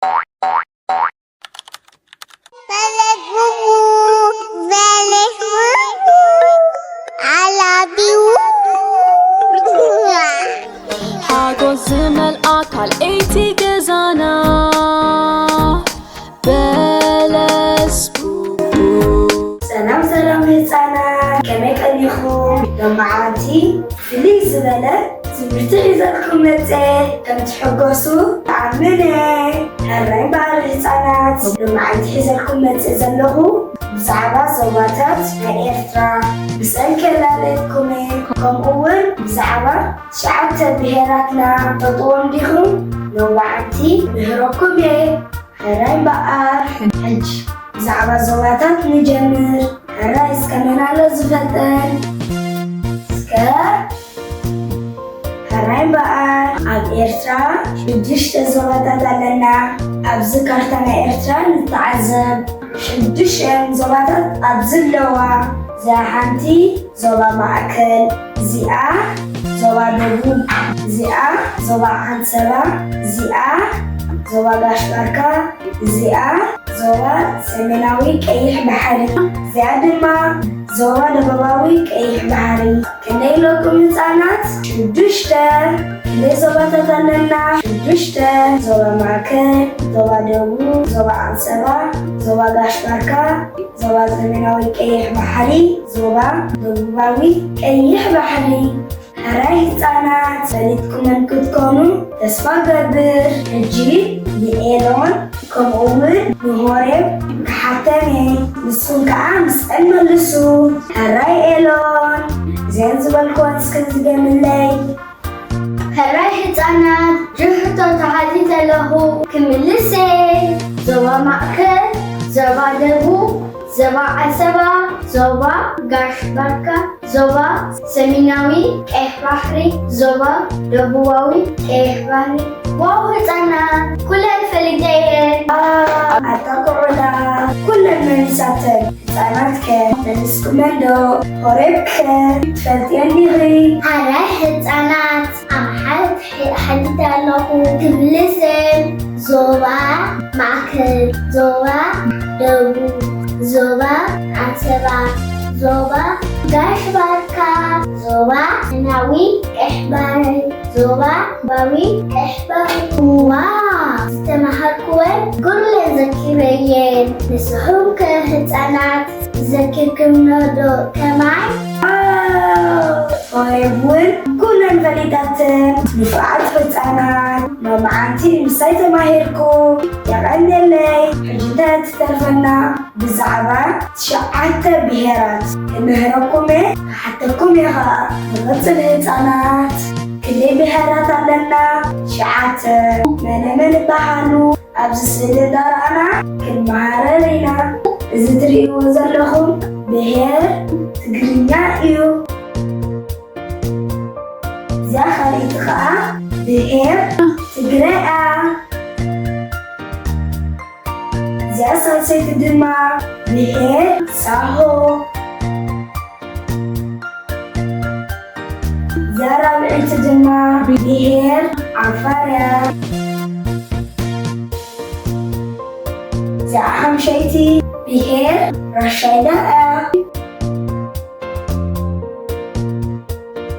ፈለግ ቡቡ፣ ፈለግ ቡቡ፣ I love you። ሓጎስ ዝመልኣ ካልኣይቲ ገዛና በለስ ቡቡ። ሰላም ሰላም ህፃናት፣ ከመይ ቀኒኹም? ሎማዓንቲ ፍልይ ዝበለ ትምህርቲ ሒዘልኩም መፀ። ከም ትሕጎሱ እኣምን እየ። ሕራይ እምበኣር ህፃናት፣ ሎማዓንቲ ሒዘልኩም መፀ ዘለኹ ብዛዕባ ዞባታት ናይ ኤርትራ ምስአን ከላለየኩም እየ። ከምኡ እውን ብዛዕባ ትሽዓተ ብሄራትና ትፈልጥዎም ዲኹም? ሎማዓንቲ ምህረኩም እየ። ሕራይ እምበኣር፣ ሕጂ ብዛዕባ ዞባታት ንጀምር። ሕራይ እስከ መን ኣሎ ዝፈልጠን? እስከ ሕራይ እምበኣር፣ ኣብ ኤርትራ ሽዱሽተ ዞባታት ኣለና። ኣብዚ ካርታ ናይ ኤርትራ ንተዓዘብ። ሽዱሽተን ዞባታት ኣብዚ ኣለዋ። እዚኣ ሓንቲ ዞባ ማእከል፣ እዚኣ ዞባ ደቡብ፣ እዚኣ ዞባ ዓንሰባ፣ እዚኣ ዞባ ጋሽ ባርካ፣ እዚኣ ዞባ ሰሜናዊ ቀይሕ ባሕሪ፣ እዚኣ ድማ ዞባ ደቡባዊ ቀይሕ ባሕሪ። ክንደይ ኢለኩም ህፃናት? ሽዱሽተ። ክንደይ ዞባታት ኣለና? ሽዱሽተ። ዞባ ማእከል፣ ዞባ ደቡብ፣ ዞባ ዓንሰባ፣ ዞባ ጋሽ ባርካ፣ ዞባ ሰሜናዊ ቀይሕ ባሕሪ፣ ዞባ ደቡባዊ ቀይሕ ባሕሪ። ሕራይ ህፃናት፣ ፈሊጥኩመን ክትኮኑ ተስፋ ገብር። ሕጂ ንኤሎን ከምኡ እውን ንሆሬብ ክሓተን እየ። ንስኹም ከዓ ምስአን መልሱ። ሕራይ ኤሎን፣ እዘን ዝበልክወን እስከ ዝገምለይ። ሕራይ ህፃናት፣ ሕጂ ሕቶ ተሓቲተ ኣለኹ፣ ክምልስ እየ። ዞባ ማእከል፣ ዞባ ደቡብ፣ ዞባ ዓሰባ፣ ዞባ ጋሽ ባርካ፣ ዞባ ሰሜናዊ ቀይሕ ባሕሪ፣ ዞባ ደቡባዊ ቀይሕ ባሕሪ። ዋው ህፃናት፣ ኩለን ፈሊጠ እየን። ኣታ ኩዕላ፣ ኩለን መሊሳተን። ህፃናት ከ መሊስኩመን ዶ? ሆሬብ ከ ትፈልጥየን ዲኺ? ሕራይ ህፃናት፣ ኣነ ሓንቲ ሓቲተ ኣለኹ፣ ክምልስ እየ። ዞባ ማእከል፣ ዞባ ደቡብ፣ ዞባ ዓሰባ፣ ዞባ ጋሽ ባርካ፣ ዞባ ሰሜናዊ ቀይሕ ባሕሪ፣ ዞባ ደቡባዊ ቀይሕ ባሕሪ። ዋው! ዝተማሃርኩወን ኩለን ዘኪረየን። ንስኹም ከ ህፃናት ዘኪርኩምወን ዶ ከማይ? ዋው! ሆሬብ እውን ኩለን ፈሊጣተን። ንፉዓት ህፃናት፣ ሎማዓንቲ ምሳይ ተማሂርኩም። የቐንየለይ። ሕጂ እንታይ ትተርፈና? ብዛዕባ ትሽዓተ ብሄራት ክምህረኩም እየ፣ ክሓተኩም እየ ኸዓ። ንቐጽል ህፃናት፣ ክንደይ ብሄራት ኣለና? ትሽዓተ። መነ መን ይበሃሉ? ኣብዚ ስእሊ እንዳረኣና ክንመሃረር ኢና። እዚ ትርእይዎ ዘለኹም ብሄር ትግርኛ እዩ። እዚኣ ካልኣይቲ ኸዓ ብሄር ትግረ እያ። እዚኣ ሳልሰይቲ ድማ ብሄር ሳሆ። እዚኣ ራብዐይቲ ድማ ብሄር ዓፋር እያ። እዚኣ ሓምሸይቲ ብሄር ራሻይዳ እያ።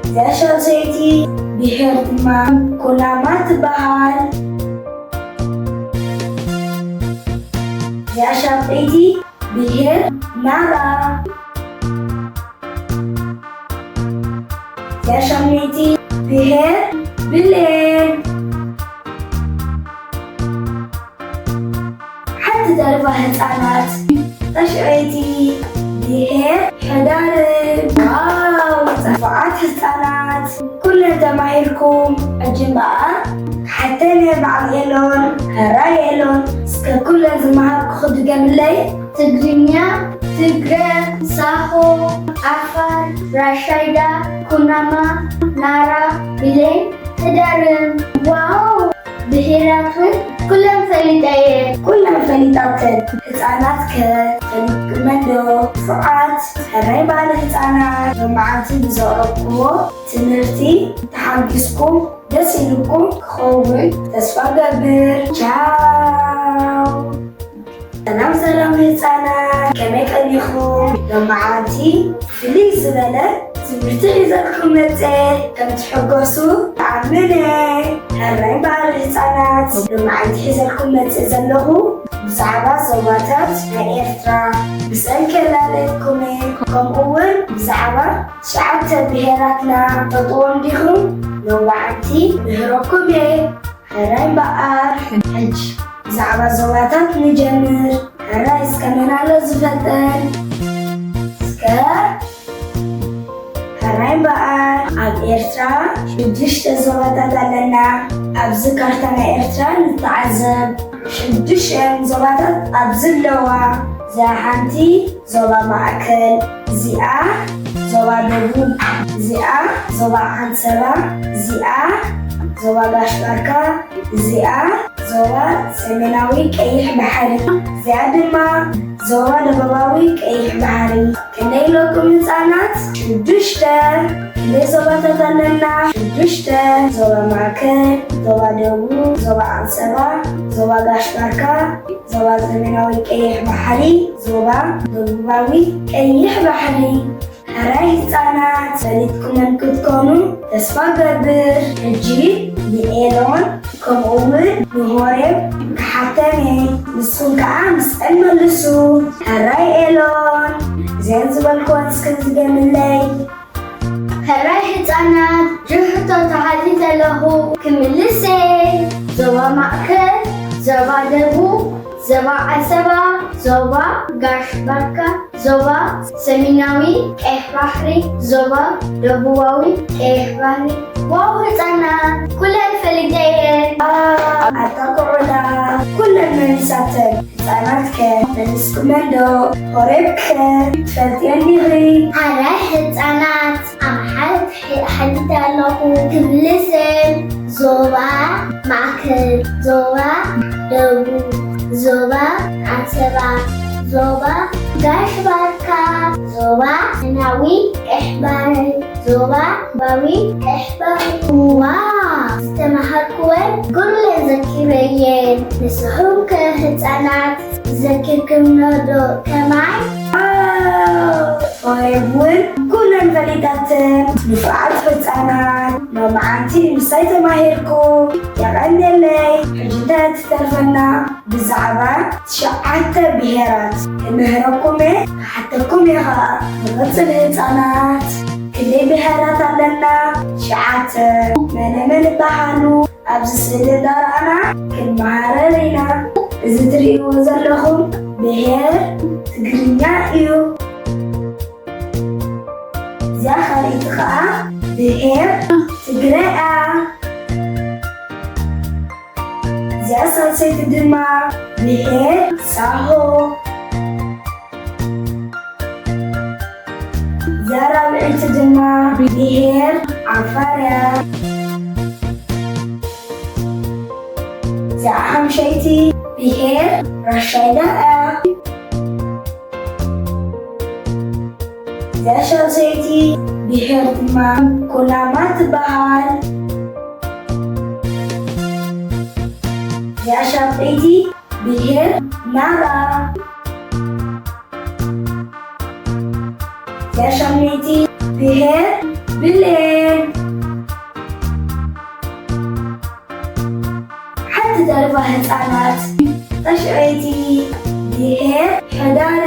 እዚኣ ሻድሰይቲ ብሄር ድማ ኩናማ ትበሃል። እዚኣ ሻብዐይቲ ብሄር ናራ። እዚኣ ሻምነይቲ ብሄር ብሌን። ሓንቲ ተርፋ ህፃናት። ተሽዐይቲ ብሄር ሕዳርብ። ዋው! ንፉዓት ህፃናት፣ ኩለን ተማሂርኩም። ሕጂ እምበኣር ክሓተን እየ በዓል ኤሎን፣ ሕራይ ኤሎን። እስከ ኩለን ዝመሃርኩ ክድገምለይ። ትግርኛ፣ ትግረ፣ ሳሆ፣ ዓፋር፣ ራሻይዳ፣ ኩናማ፣ ናራ፣ ብሌን፣ ሕዳርብ። ዋው! ብሄራት እውን ኩለን ፈሊጠ እየ። ኩለን ፈሊጣተን። ህፃናት ከ ፈሊጥኩመን ዶ? ንፉዓት። ሕራይ በዓል ህፃናት። ሎማዓንቲ ብዘቕረብኩዎ ትምህርቲ ተሓጒስኩም ደስ ኢሉኩም ክኸውን ተስፋ እገብር። ቻው። ከመይ ቀኒኹም? ሎማዓንቲ ፍልይ ዝበለ ትምህርቲ ሒዘልኩም መጸ። ከም ትሕጎሱ እኣምን እየ። ሕራይ በዓል ህጻናት። ሎማዓንቲ ሒዘልኩም መጸ ዘለኹ ብዛዕባ ዞባታት ናይ ኤርትራ ምስአን ከላለየኩም እየ። ከምኡ እውን ብዛዕባ ትሽዓተ ብሄራትና ጠጥዎም ዲኹም? ሎማዓንቲ ምህረኩም እየ። ሕራይ በዓል። ሕጂ ብዛዕባ ዞባታት ንጀምር። ሕራይ እስከ መን ኣሎ ዝፈልጠን? እስከ ሕራይ በዓል። ኣብ ኤርትራ ሽዱሽተ ዞባታት ኣለና። ኣብዚ ካርታ ናይ ኤርትራ ንተዓዘብ። ሽዱሽተን ዞባታት ኣብዚ ኣለዋ። እዚኣ ሓንቲ ዞባ ማእከል፣ እዚኣ ዞባ ደቡብ፣ እዚኣ ዞባ ዓንሰባ፣ እዚኣ ዞባ ጋሽ ባርካ፣ እዚኣ ዞባ ሰሜናዊ ቀይሕ ባሕሪ፣ እዚኣ ድማ ዞባ ደቡባዊ ቀይሕ ባሕሪ። ክንደይ ኢለኩም ህጻናት? ሽዱሽተ። ክንደይ ዞባታት ኣለና? ሽዱሽተ። ዞባ ማእከል፣ ዞባ ደቡብ፣ ዞባ ዓንሰባ፣ ዞባ ጋሽ ባርካ፣ ዞባ ሰሜናዊ ቀይሕ ባሕሪ፣ ዞባ ደቡባዊ ቀይሕ ባሕሪ። ሕራይ ህጻናት፣ ፈሊጥኩመን ክትኮኑ ተስፋ ገብር። ሕጂ ንኤሎን ከምኡ እውን ንሆሬብ ክሓተን እየ። ንስኹም ከኣ ምስአን መልሱ። ሕራይ ኤሎን፣ እዘን ዝበልክወን እስከ ዝገምለይ። ሕራይ ህጻናት፣ ሕጂ ሕቶ ተሓቲተ ኣለኹ፣ ክምልስ እየ። ዞባ ማእከል፣ ዞባ ደቡብ፣ ዞባ ዓሰባ፣ ዞባ ጋሽ ባርካ፣ ዞባ ሰሜናዊ ቀይሕ ባሕሪ፣ ዞባ ደቡባዊ ቀይሕ ባሕሪ። ዋው ህጻናት፣ ኩለን ፈሊጠ እየን። ኣታ ኩዕላ፣ ኩለን መሊሳተን። ህጻናት ከ መሊስኩመን ዶ? ሆሬብ ከ ትፈልጥየን ዲኺ? ሕራይ ህጻናት፣ ኣነ ሓንቲ ሓቲተ ኣለኹ፣ ክምልስ እየ። ዞባ ማእከል፣ ዞባ ደቡብ፣ ዞባ ዓሰባ፣ ዞባ ጋሽ ባርካ፣ ዞባ ሰሜናዊ ቀይሕ ባሕሪ፣ ዞባ ደቡባዊ ቀይሕ ባሕሪ። ዋው! ዝተመሃርኩወን ኩለን ዘኪረ እየን። ንስኹም ከ ህጻናት ዘኪርክምኖ ዶ ከማይ? ዋው! ሆሬብ እውን ኩለን ፈሊጣተን። ንፉዓት ህጻናት፣ ሎማዓንቲ ምሳይ ተማሂርኩም። የቐንየለይ። ሕጂ እንታይ ትተርፈና? ብዛዕባ ትሽዓተ ብሄራት ክምህረኩም እየ፣ ክሓተኩም እየ ኸኣ። ንቐጽል ህጻናት፣ ክንደይ ብሄራት ኣለና? ትሽዓተ። መነ መን ይበሃሉ? ኣብዚ ስእሊ እንዳረኣና ክንመሃረር ኢና። እዚ ትርእይዎ ዘለኹም ብሄር ትግርኛ እዩ። እዚኣ ካልኣይቲ ኸኣ ብሄር ትግረ እያ። እዚኣ ሳልሰይቲ ድማ ብሄር ሳሆ። እዚኣ ራብዐይቲ ድማ ብሄር ዓፋር እያ። እዚኣ ሓምሸይቲ ብሄር ራሻይዳ እያ። እዚኣ ሻልሰይቲ ብሄር ድማ ኩናማ ትበሃል። እዚኣ ሻብዐይቲ ብሄር ናራ። እዚኣ ሻምነይቲ ብሄር ብሌን። ሓንቲ ተርፋ ህጻናት። ተሽዐይቲ ብሄር ሕዳር።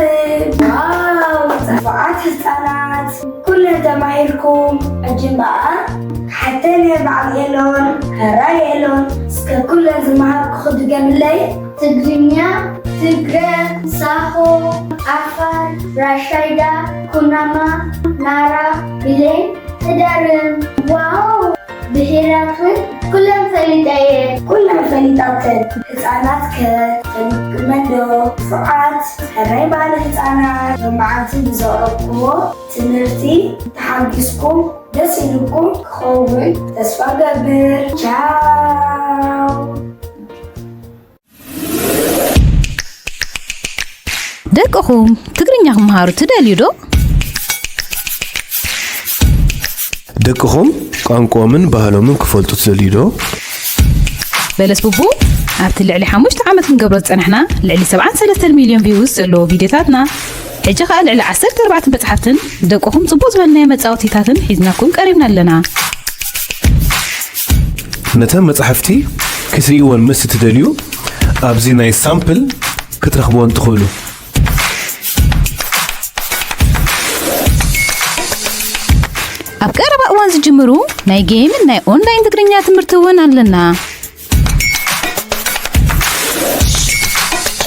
ዋው! ጽፉዓት ህጻናት፣ ኩለን ተማሂርኩም። ሕጂ እምበኣር ክሓተን እየ በዓል ኤሎን። ሕራይ ኤሎን፣ እስከ ኩለን ዝመሃርኩኺ ድገምለይ። ትግርኛ፣ ትግረ፣ ሳሆ፣ ዓፋር፣ ራሻይዳ፣ ኩናማ፣ ናራ፣ ብሌን፣ ሕዳርን። ዋው! ብሄራት እውን ኩለን ፈሊጠ እየ። ኩለን ፈሊጣተን። ህጻናት ከ ፈሊጥክመን ዶ? ንፉዓት። ሕራይ በዓል ህጻናት። ሎማዓንቲ ብዘቕረብኩዎ ትምህርቲ ተሓጒስኩም ደስ ኢሉኩም ክኸውን ተስፋ እገብር። ቻው። ደቅኹም ትግርኛ ክመሃሩ ትደልዩ ዶ? ደቅኹም ቋንቋኦምን ባህሎምን ክፈልጡ ትደልዩ ዶ? በለስ ቡቡ ኣብቲ ልዕሊ ሓሙሽተ ዓመት ክንገብሮ ዝጸናሕና ልዕሊ ሰብዓን ሰለስተን ሚልዮን ቪውስ ዘለዎ ቪድዮታትና ሕጂ ኸኣ ልዕሊ ዓሰርተ ኣርባዕተ መጻሕፍትን ደቅኹም ጽቡቕ ዝበልናዮ መጻወቲታትን ሒዝናኩም ቀሪብና ኣለና። ነተን መጻሕፍቲ ክትርእይወን ምስ እትደልዩ፣ ኣብዚ ናይ ሳምፕል ክትረኽብወን ትኽእሉ። ኣብ ቀረባ እዋን ዝጅምሩ ናይ ጌምን ናይ ኦንላይን ትግርኛ ትምህርቲ እውን ኣለና።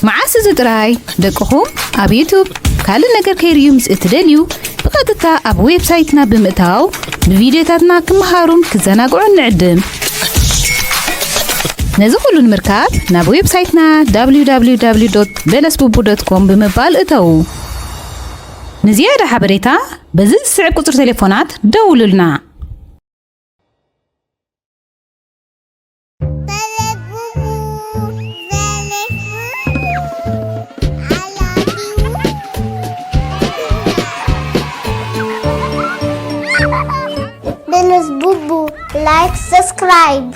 መዓስ እዚ ጥራይ ደቅኹም ኣብ ዩቱብ ካልእ ነገር ከይርእዩ ምስ እትደልዩ፣ ብቐጥታ ኣብ ዌብሳይትና ብምእታው ብቪድዮታትና ክመሃሩን ክዘናግዑን ንዕድም። ነዚ ኩሉ ንምርካብ ናብ ዌብሳይትና www.belesbubu.com ብምባል እተዉ። ንዝያዳ ሓበሬታ በዚ ዝስዕብ ቁጽሪ ቴሌፎናት ደውሉልና። Belesbubu, like, subscribe.